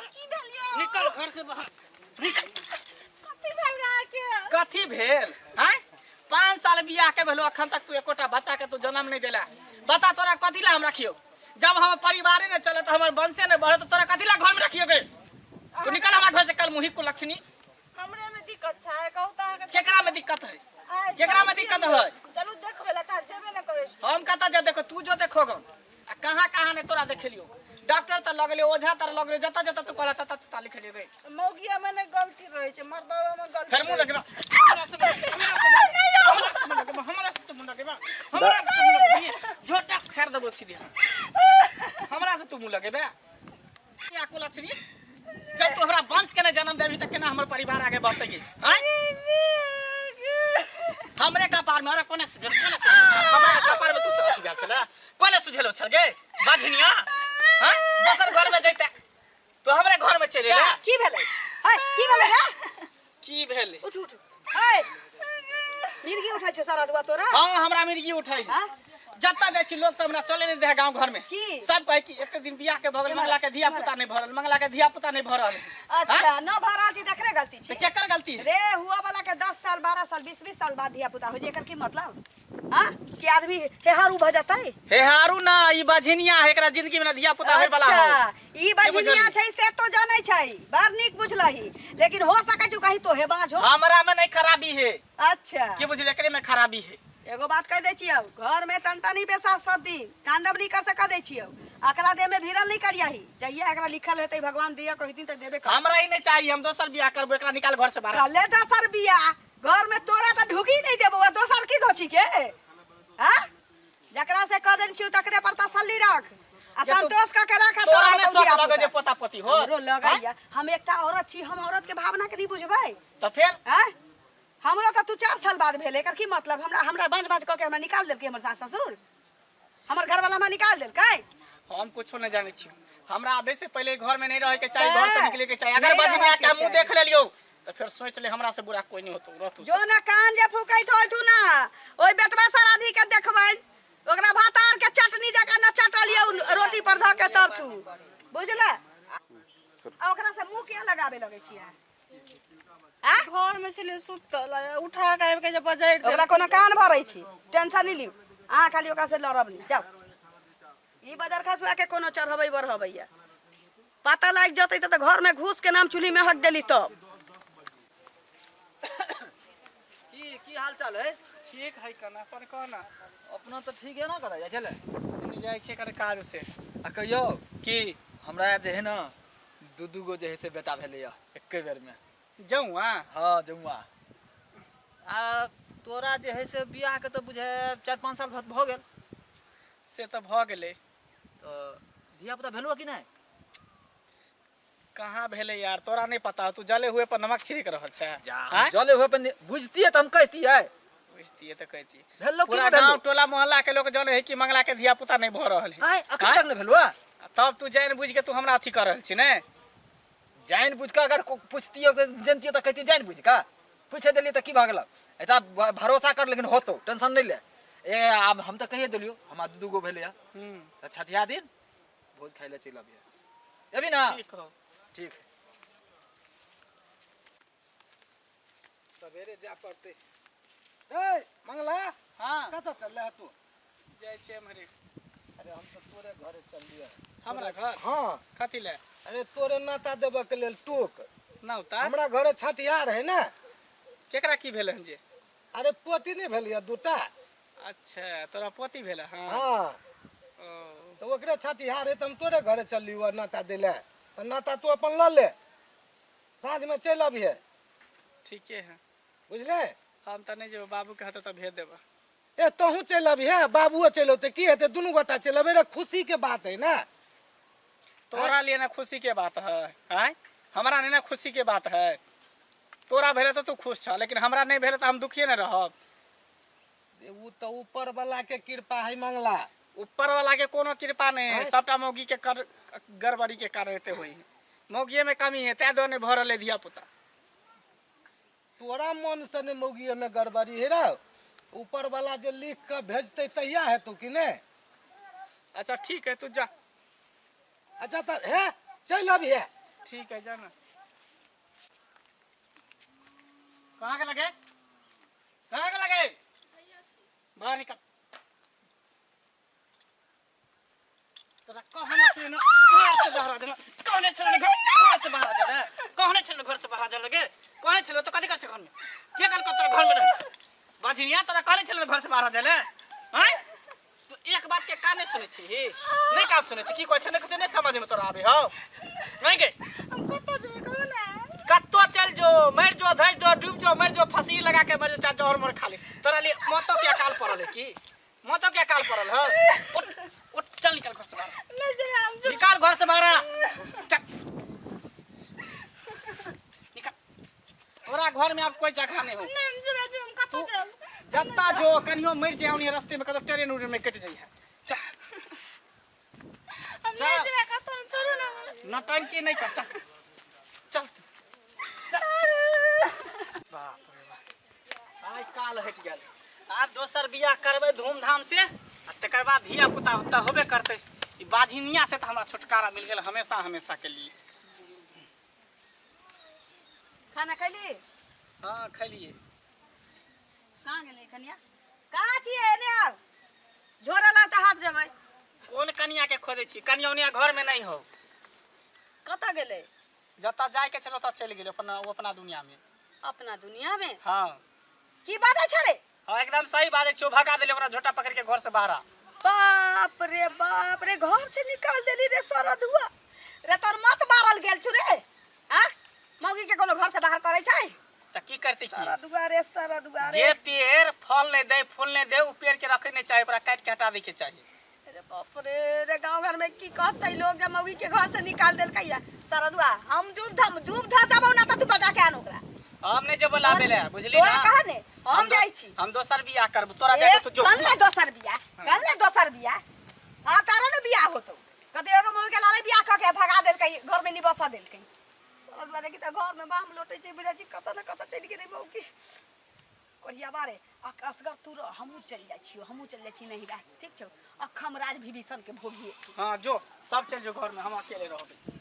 की भेल यौ? निकल घर से बाहर निकल। कथी भेल अहाँके? कथी भेल आँय? 5 साल बियाह के भेलो, अखन तक तू एकोटा बच्चा के तू जन्म नहीं देला। बता, तोरा कथी ला हम रखियो? जब हम परिवारे ने चले तो हमर वंशे ने बढ़े, तो तोरा कथी ला घर में रखियो गे? तू निकल हमार घर से कल मुही को लक्ष्मी। हमरे में दिक्कत छै, कहू तऽ अहाँके। केकरा में दिक्कत है? आइ केकरा में दिक्कत है? चलू देखबै लए, तऽ जेबे ने करै छी। हम कतऽ जा देखो? तू जो देखो गो। आ कहाँ कहाँ ने तोरा देखेलियो, डॉक्टर तऽ लगले, ओझा तर लगले, जतऽ जतऽ तू कहला ततऽ ततऽ लिखेलियो गे। मौगिया में नहि गलती रहै छै, मर्दवा में गलती। फेर मुंह लगेबा हमरा से? हमरा से, हमरा से मुंह लगेबा? हमरा से तू मुंह लगेबा? हमरा से तू मुंह लगेबा? झोटा फेर देबो सीधे। हमरा से तू मुंह लगेबा या कुलछरी? जब तू हमरा वंश के नहीं जन्म देबी त केना हमर परिवार आगे बढ़तै गे? आँय, हमरे कपार में अरे कोने सुझल, कोने सुझल छल? हमरा कपार में तू सब सुझल छल? कोने सुझल छल गे बाझनिया? हाँ, दोसर घर में जैते तो हमरे घर में चले जा, ले। की भेलै है? की भेलै रे? की भेलै? उठ उठ है, मिर्गी उठै छै सारा दुआ तोरा। हाँ, हमरा मिर्गी उठै। हाँ? जतऽ जाइ छी, लोग सब हमरा चले नहीं दे गांव घर में। की? सब कहे कि एते दिन बियाह के भऽ गेल, मंगला के धिया पुता नहीं भरल, मंगला के धिया पुता नहीं भरल। अच्छा, न भरल छी तकरे गलती तऽ छै? केकर गलती है? रे, हुआ वाला के 10 साल, 12 साल, 20 20 साल बाद धिया पुता हो जे, एकर की मतलब? हाँ, कि आदमी हेहारू भऽ जेतै? हे हारू ना, ई बझनिया है, एकरा जिंदगी में ना धिया पुता होय वाला हो। अच्छा, ई बझनिया बुझलिही? छै से तो जानै छै, बड़ नीक बुझलही, लेकिन हो सकै छै कहीं तोहे बाँझ हो। हमरा में नहीं खराबी है। अच्छा। की बुझलियै? एकरे में खराबी है। एगो बात कह दै छियौ, घर में टनटनी बेसा सब दिन तांडव नहीं कर सका दै छियौ। एकरा देह में भिड़ल नहीं करियही। जहिया एकरा लिखल हेतै, भगवान दिया कहिथिन तऽ देबे कर। हमरा ई नहीं चाहिए, हम दोसर बियाह करबो, एकरा निकाल घर से बाहर। कले दोसर बियाह, घर में तोरा तऽ ढुकी नहीं देबो आ दोसर की धोची के? हाँ, जकरा से कह देने छियौ तकरे पर तसल्ली रख आ जे तू- संतोष कऽ के रख आ तोरा हेतौ नहीं शौक धिया लगे पुता। जे पोता पोती हो? हमरो लगैया। हम एकटा औरत छी, हम औरत के भावना के नहीं बुझबै? तऽ फेर? आँय, हमरो तऽ 2-4 साल बाद भेल, एकर की मतलब? हमरा हमरा बाँझ बाँझ कऽ के हमरा निकाल देलकै हमर सास ससुर, हमर घरवाला हमरा निकाल देलकै। हम कुछो नहीं जाने छी। हमरा आबे से पहले घर में नहीं रहे के चाहिए, घर से हैं, निकले के चाहिए। अगर नहीं बजनिया रहके के मुंह चाही। देख लेलियो तो फिर सोच ले, हमरा से बुरा कोई नहीं होतो। रह तू। जो न कान जे फूकैत होय तू ना, ओहि बेटवा सराधी के देखबै, ओकरा भातार के चटनी जकाँ न चटलियौ रोटी पर धऽ के, तब तू बुझले। आ ओकरा से मुंह किया लगाबे लगै छियै? आ घर में छलै सुतल, आ उठा के आबि के जे बजारि ओकरा कोनो कान भरै छी? टेंशन नहीं लिउ अहाँ, खाली ओकरा से लड़ब नहीं। जाउ, ई बजर खसुआ के कोनो चढ़बै बढ़बै पता लागि जतै तऽ घर में घुस के नाम चूल्ही में हक देली तब। की की हाल चाल है? ठीक है कना, अपन कह ना। अपना तऽ ठीक है ना। कतऽ जाइ छलै? कनी जाइ छियै कनी काज से। आ कहियौ। की? हमरा जे है ना, दू दू गो जे है से बेटा भेलैया एके बेर में। जौआ? हाँ, जौआ। आ तोरा जे है से बियाह के तऽ बुझे 4-5 साल भऽ गेल। से तऽ भऽ गेलै। तऽ धिया पुता भेलो कि नहि? कहाँ भेलै यार? तोरा नहीं पता हो, तू जले हुए पर नमक छिड़क रहल छै। आँय? जले हुए पर बुझतियै तऽ हम कहितियै। बुझतियै तऽ कहितियै। भेलो कि पूरा नहि भेलो? गांव टोला मोहल्ला के लोग जाने है कि मंगला के धिया पुता नहीं भऽ रहल है। आँय, अखन आँय? तक नहि भेलो? तब तू जानि बुझि के तू हमरा अथी कर रहल छी ने? जानि बुझि कऽ अगर पुछतियै तऽ जनतियै तऽ कहितियै। जानि बुझि कऽ पूछे देलियै तऽ की भऽ गेल? एकटा भरोसा कर, लेकिन होतौ, टेंशन नहि ले। ए आब हम तऽ कहिए देलियौ, हमरा दू दू गो भेलैया। तऽ छठिया दिन भोज खाइ लए चलि अबिहे, अभी ना? ठीक हो। ठीक। सवेरे जाय पड़तै। ए मंगला। हाँ। कतऽ चलले है तू? जाइ छियै एम्हरे। अरे, हम तऽ तोरे घरे चललियै। हमरा घर? हाँ। कथी ले? अरे, तोरे नाता देबऽ के लेल टोक। नौता? हमरा घरे छठिहार है ने। केकरा की भेल हन जे? अरे, पोती नहि भेल यऽ दूटा? अच्छा, तोरा पोती भेल हँ? हाँ। ओ। तऽ ओकरे छठिहार है, तऽ हम तोरे घरे चललियौ नाता दै लए। तऽ नाता तू अपन लऽ ले, साँझमे चलि अबिहे। ठीके है। बुझले? हम तऽ नहि जेबै, बाबूके हेतै तऽ भेज देबै। ए, तोहूँ चलि अबिहे, बाबुओ चलि औतै, की हेतै? दुनू गोटा चलि अबै रे, खुशीके बात है ने। तोरा लिए ना खुशी के बात है? आँय, हमरा नहीं ना खुशी के बात है। तोरा भेलै तऽ तू खुश छ, लेकिन हमरा नहीं भेलै तऽ हम दुखिए ने रहब। ओ तऽ ऊपर वाला के कृपा है मंगला। ऊपर वाला के कोनो कृपा नहीं है। आँय? सबटा मौगी के कर गड़बड़ी के कारण एते होई है। मौगिए में कमी है, तै दुआरे नहीं भऽ रहल है धिया पुता। तोरा मन से नहि मौगी में गड़बड़ी है रे, ऊपर वाला जे लिख के भेजतै तहिया हेतौ कि नहि? अच्छा, ठीक है, तू जा। अच्छा, तऽ हे चलि अबिहे। ठीक है, जाना। कहाँ के लगे, कहाँ के लगे? बाहर निकल। तोरा कहने छलै न घर से बाहर आ जा, कहने छलै न घर से बाहर आ जा, कहने छलै घर से बाहर आ जा लगे, कहने छलै तो कथी कर छै घर में? के कहल तोरा घर में रह बाझिनिया? तोरा कहने छलै घर से बाहर आ जा ले। हैं, तू एक बात के का नहीं सुनै छी? नहीं का सुनै छी? की कहै छै, नहीं कहै छै, नहीं समझ में तोरा आबे हौ? नहीं गे, हम कतऽ जेबै कहू ने? कत्तो चल जो, मर जो, धस जो, डूब जो, मर जो, फांसी लगा के मर जो, चाहे जहर मर खा ले। तोरा लिए मौतो के अकाल पड़ल है की? मौतो के अकाल पड़ल है? उठ उठ, चल, निकल घर से बाहर। नहीं जेबै हम, जो। निकाल घर से बाहर, चल निकाल। तोरा घर में अब कोई जगह नहीं हो। नहीं, हम जेबै, हम कतऽ जायब? जत्ता जो, कनियो मर जाए उन्हीं रास्ते में, कतौ ट्रेन उरेन में कट जाइए। चल। हम नहीं चल। जेबै कतऽ, छोड़ू ना। नौटंकी नहीं कर, चल चल चल। बाप रे बाप, आइ काल हटि गेल। आब दोसर बियाह करबै धूमधाम से, आ तकर बाद धिया पुता होता होबे करतै। ई बाझिनिया से तऽ हमरा छुटकारा मिल गेल हमेशा हमेशा के लिए। खाना खैली? हाँ, खैलिए। कहाँ गेलै कनिया? कहाँ छियै? एने आउ, झोरा लाउ तऽ हाथ जेबै। कोन कनिया के खोजै छी? कनिया उनिया घर में नहीं हो। कतऽ गेलै? जतऽ जाय के छल ओतऽ चलि गेलै अपना, ओ अपना दुनिया में। अपना दुनिया में? हाँ। की बाजै छै रे? हाँ, एकदम सही बाजै छियौ। भगा देली ओकरा झोटा पकड़ के घर से बाहर। बाप रे बाप रे, घर से निकाल देली रे सरधुआ रे। तोर मत बारल गेल छु रे। आ मौगी के कोनो घर से बाहर करै छै? तऽ की करतै की? सरधुआ रे, सरधुआ रे। जे पेड़ फल नहीं दे, फूल नहीं दे, उ पेड़ के रखे नहीं चाही, ओकरा काटि के हटा दै के चाही। अरे बाप रे रे, गांव घर में की कहतै लोग जे मौगी के घर से निकाल देलकै या। सरधुआ, हम दूध हम दूध ध जाबौ ना तऽ तू बजा के आन ओकरा। हम नहीं जेबो लाबे ले, बुझली? तोरा ना कहा ने हम जाइ छी। हम दोसर बियाह करबो, तोरा जाके तू जो। कल ले दोसर बियाह, कल ले दोसर बियाह। हाँ, तारो ने बियाह होतौ। कते एगो मौगी के लाले बियाह कऽ के भगा देलकै, घर में निबसा देलकै। सरधुआ रे, की तऽ घर में बाम लोटै छै, बुझै छी कतऽ ने कतऽ चलि गेलै मौगी। कोढ़िया बारे, असगर तू रह, हमहूँ चलि जाइ छियौ, हमहूँ चलि जाइ छी नहिरा। ठीक छौ? अखम राज विभीषण के भोगिए। हाँ, जो, सब चल जो घर में, हम अकेले रहबे।